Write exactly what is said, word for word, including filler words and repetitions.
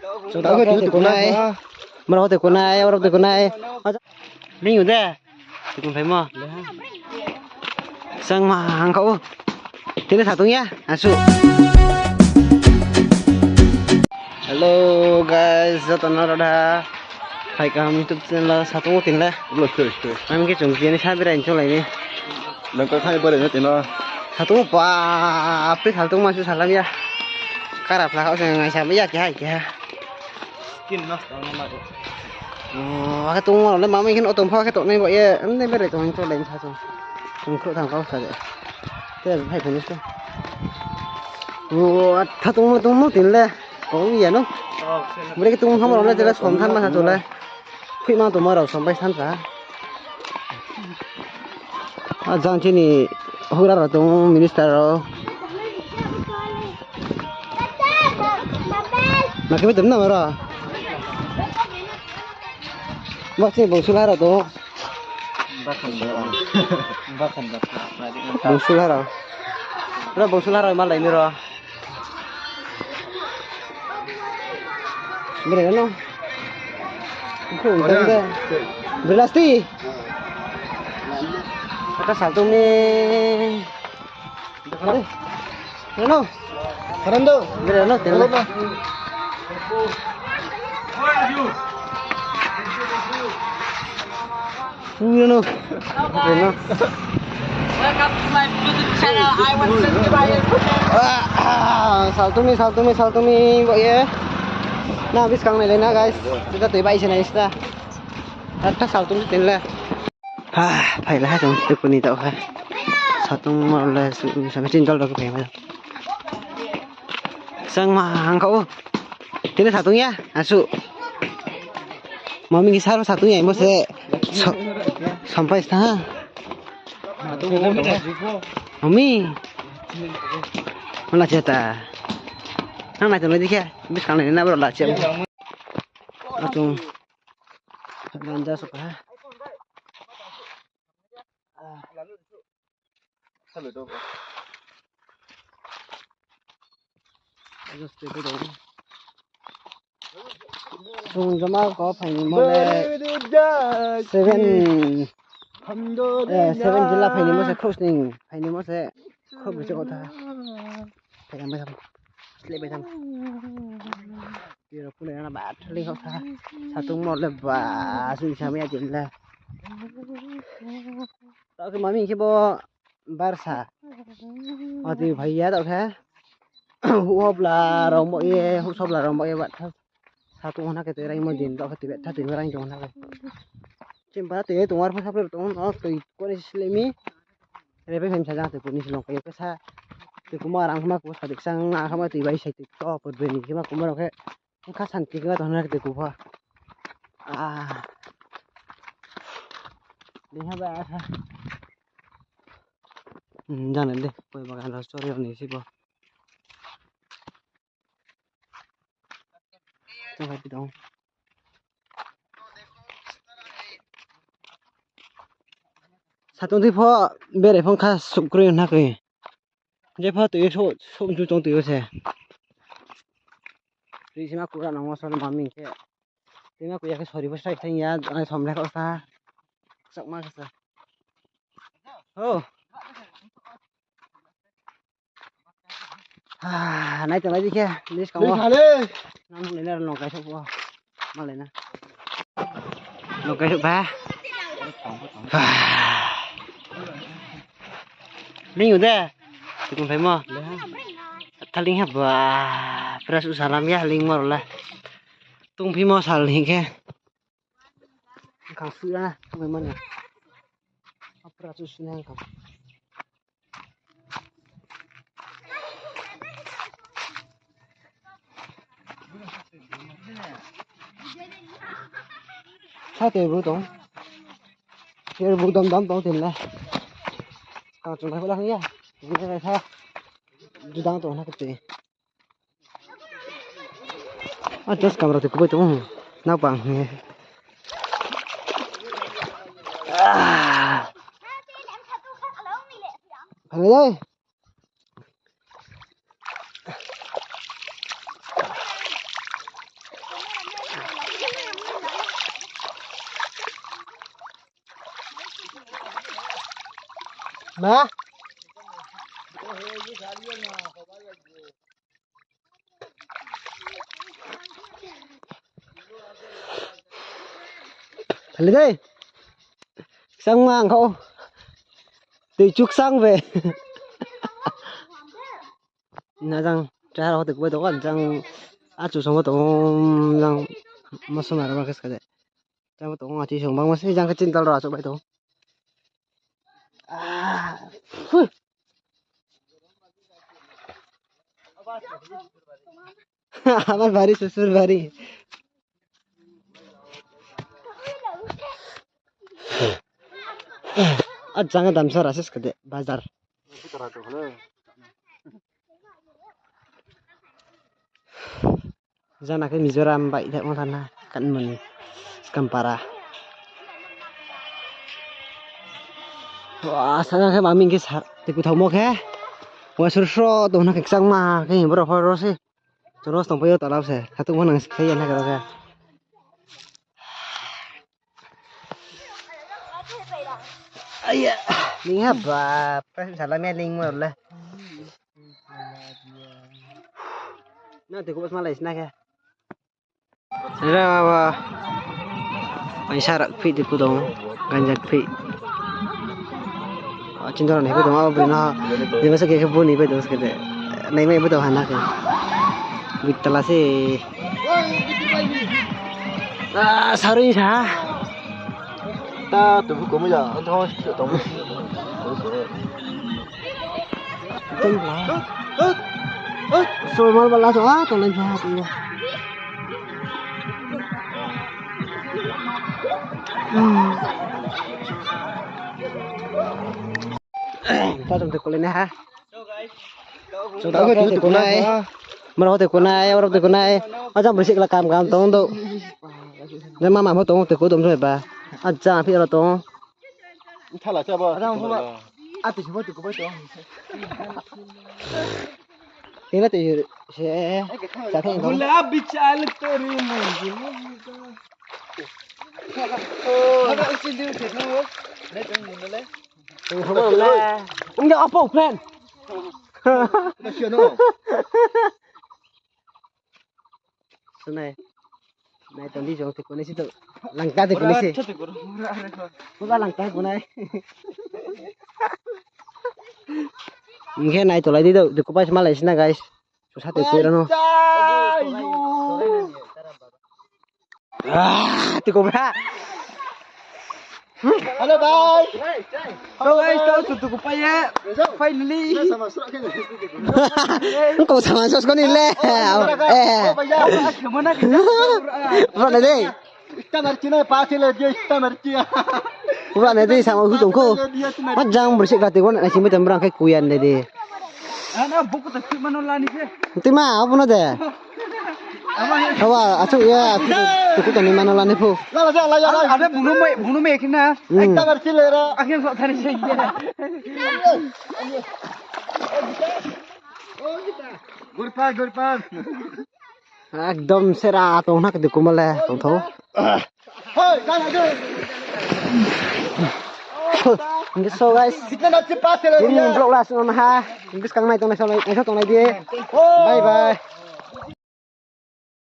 Chung tao khe tui kunai. Mrao tui kunai, oro tui kunai. Ling u de. Tui kun phaimo. Chang ma hang kha o. Tini satung ya, asu. Hello guys, joto no rada. Phai kaham YouTube channel o satung o tini le. Ami khe chung kini sa berai chung lai ni. Nang ka khai berai no tini. Satung pa, api satung ma su salam ya. Kara phla kha se ngai sa ya keha keha. Skin nosto ong ma. O, akhe tongmo rao le mami khe no tongpha khe tongnai bo ye, emne berai tong to le sa tong. Tong khruh thang kau sa de. Te phai phai ni se. O, atha tongmo tongmo tini le. Kong ya no. Bore khe tongmo rao le tele som than ma sa to le. Phuima tongmo rao som bai than sa. A jang chini houhgra rao tong, minister rao. Ma khe bai tong na aro. Bo chini bungsulha rao tong. Bungsulha rao. Ro bungsulha rao malai ni ro. Bere no. Bere lasti. Kata saltung ni. Are. Ano. Fernando. Bere no, tele. Uy, no. Bere no. Welcome to my YouTube channel. I want to subscribe. Ah, ah, saltumi, saltumi, saltumi, bo ye. Na, buskang nai le na, guys. Kita tui bai se nai sta. Atha saltumi tin le. Ha, phai la ha, chung tui kuni tau ha. Satung ma le, sa machine dol dol phai ma. Sang ma hang kau. Tini satung ya, asu. Mami kisa ro satung ya, imo se. So-, sampai sta ha. Mami. Mana cita. Nang nai tong di khe, buskang nai na bro la cita. Atung. Ganja sok ha. Chung joma ko phaini mo le seven, eh, seven jila phaini mo se khrouh sning phaini mo se khrouh broi se kotha. Phai ang bai tham, sleh bai tham. Tiro pune na ba thali kau tha. Satung mo le ba sing sa mi a jin le. Tao khe mami khe bo barsa. Ati phai ya tao khe. Hu hobla rao mo ye, hu sobla rao mo ye ba tha. Satung hona khe tei raimo din tao khe tei ba tha tei raing tong hona khe. Chimpa tei tong ar pha sapre tong no tei koni sleh mi. Rebe hem sa jang tei kuni silong kai khe sa. Tei kuma rang ma ku sa dik sang na kha ma tei bai sai tei to por beni khe ma kuma rao khe. Kha santi khe ma tong hona khe tei ku pha. Ah. Dei ha ba kha. Hmm, jana de, koi bagan rao story rao ni si bo. Chung hai pi tong. Satung di pho bere phong kha sukri na koi. Je pho tui so, so ju tong tui se. Tui sima kura nang mo so ma ming khe. Tui ma kuya khe sori bo sai thang ya, ai som le kau sa. Sak ma khe sa. Oh. Ah, nai tong nai di khe, lis kamo. Lis hale. Nang nung le na nong kai sok bo. Ma le na. Nong kai sok ba. Ah. Ling u de. Tukun phai mo. Thaling ha ba. Pura su salam ya ling mo le. Tung phi mo sal ni khe. Khang su ya, tung mo na. Pura su su na khang. Sa te bu tong. Te bu dam dam tong tin le. Kang chung bai pala ya. Ni le sa. Ju dang tong na kete. A, just camera te kubai tong. Na pang. Ah. Phan le. Ma? Thali dei. Sang mang kau. Tui chuk sang be. Na jang, chahara hote kubai tong, jang, achu songbo tong, jang, masoma rama khe skade. Jang bo tong, achu song bang mase, jang khe chintal ra, so bai tong. Ah, huh. Amar bari, susur bari. Ah, jang dam sara ses kade, bazar. Jana khe Mizoram bai thak mo thana, kan mani, Skampara. Wah, sana khe maming khe sa, te kuthau mo khe. Wah, sur sro, to na khe chang ma, khe boro hor ro se. Choro stong payo talao se. Khatung mo nang se khe ya na khe ro khe. Aya, ling ha ba, pa sala me ling mo le. Na te ko bas malai sna khe. Ra ba. Ai sarak phi te ko dong, ganjak phi. Chinta nai bai tong, abo bini ha. Ni masa khe khe buni bai tong skede. Nai mai bai tong hana khe. Bitala se. Ah, sarui sa. Ta tu bu komi la. Tong tong. Tong la. So mal bala so, ah, tong lai sa tu. Ta tong te kolai na ha. So, ta ko te kunai. Mara ko te kunai, oro te kunai. Ajang bersih kela kam kam tong do. Jang mama mo tong te ko dom so ba. Ajang phi ro tong. Thala cha ba. Ajang pho ba. Ati se mo te ko ba tong. Ina te se. Sa thong tong. Gulab bichal tori mo. Haba isi diu te thang wo. Dai tong ni le. Ungya apo friend. Sunai. Nai tong di jong te kunai si to. Langka te kunai si. Kuba langka kunai. Hing khe nai tolai di do. Duku pai smalai sina guys. Susa te kui rano. Ah, tiko bra. Hello guys. So guys, to tu tu kupai ya. Finally. Kau sama sos kau ni le. Eh. Mana kita? Mana deh? Ita marci na pati le dia ita marci. Ura ne dei sama hu tongkho. Majang bersih kati ko na simi tembrang khe kuyan de de. Ana buku tak sih mano lani khe. Tima, apa na de? Apa ya? Apa, acuk ya, tuku tani mano lani phu. Lala ja, lala ja. Ada bunuh me, bunuh me kena. Hmm. Ita marci le ra. Akhir sok tani sih. Gurpa, gurpa. Ekdom sera tong na kedi kumal le tong tho. Hingke so guys, ini vlog last no ha. Hingke skang nai tong nai so nai tong nai di. Bye bye.